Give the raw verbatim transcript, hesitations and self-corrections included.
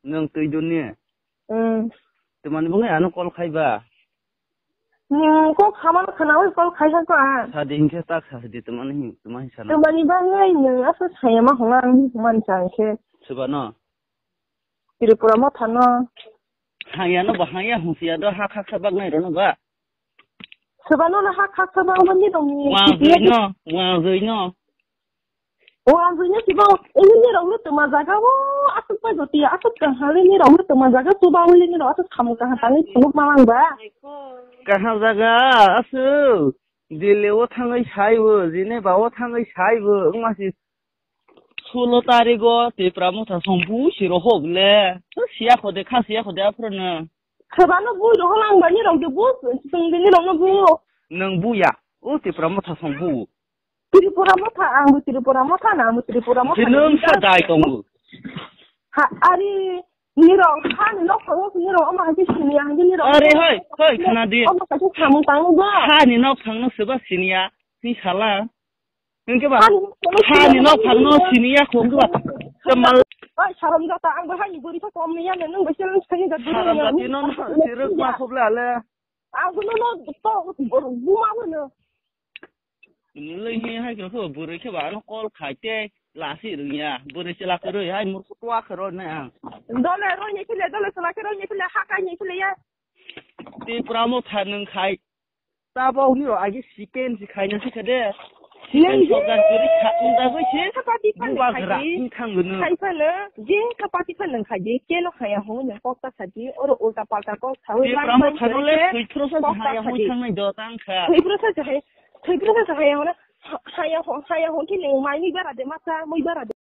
Nwng twi dun ni? Hmm. Twmani bwngwi ano call khai ba? Hmm, kok hamano khwnawi call khai kha ko ang. Sadi hinkhe tak sa di twmani hin, twma hin sana. Twmani bangwi nwng aswk saya ma hwnla ang hin hwnmani sa hinkhe. Swbano? Tripura Motha no. Haya no ba haya hwnsiya do ha khaksa bagnai rw no ba? Swbano no ha khaksa bangmani rw ni. Wa joi no, wa joi no. O ang buino sibo, ini ni rok no tuma jaga o, asuk pa joti, asuk kaham ni rok no tuma jaga, chuba uli ni rok asuk samung kaham tangwi phunuk ma mang ba. Kaham jaga, asuk. Delhi o thangwi saibo, Geneva o thangwi saibo, wngma si sulo tarik o Tipra Motha song bu si rohok le. Siya khode, kha siya khode aphuru no. Kheba no bui rohok lang ba ni rok de bu, sung de ni rok no bu. Nwng bu ya, o Tipra Motha song bu. Tripura Motha, ang bo Tripura Motha na, ang bo Tripura Motha. Nwng sa dai tongo. Ha, ari, nirok, ha, ni nok thango, nirok, omo hai siniya, ni rok. Are, hoi, hoi, khna di. Omo hai samung tango ba. Ha, ni nok thangno seba siniya, ni sala. Nwng khe ba, ha, ni nok thangno siniya, khong khe ba. Kemal. Oi, sarom jata, ang bo ha, ni buri sa kom niya, nwng bo sel ni sani da buri. Sarom jati no, no, siruk ma khobla le. Ang bo no, no, to, buma bo no. Nulai hi hai khe kho bwrwi khe ba ano call khai tei lasi rwngya. Bwrwi chwla kwrwi hai murkhu tua khe rw nai ang. Dole rw ni phile, dole chwla khe rw ni phile, ha kai ni phile ya. Tipra Motha nwng khai. Tabok ni rw agi sipen si khai na sikha de. Sipen sokan kwrwi kha unda gwi si. Buba gra wng thang gwnw. Khai phano, je ka party phano nwng khai di, keno haya hwn nwng kok ta sa di, oro ulta palta kok sawi. Tipra Motha no le thwi phrosa haya hwn thang nai do tang kha. Thwi phrosa se hai, thwi phrosa se haya hwn, haya hwn, haya hwn khe nwng mai ni bara de masa, mui bara de.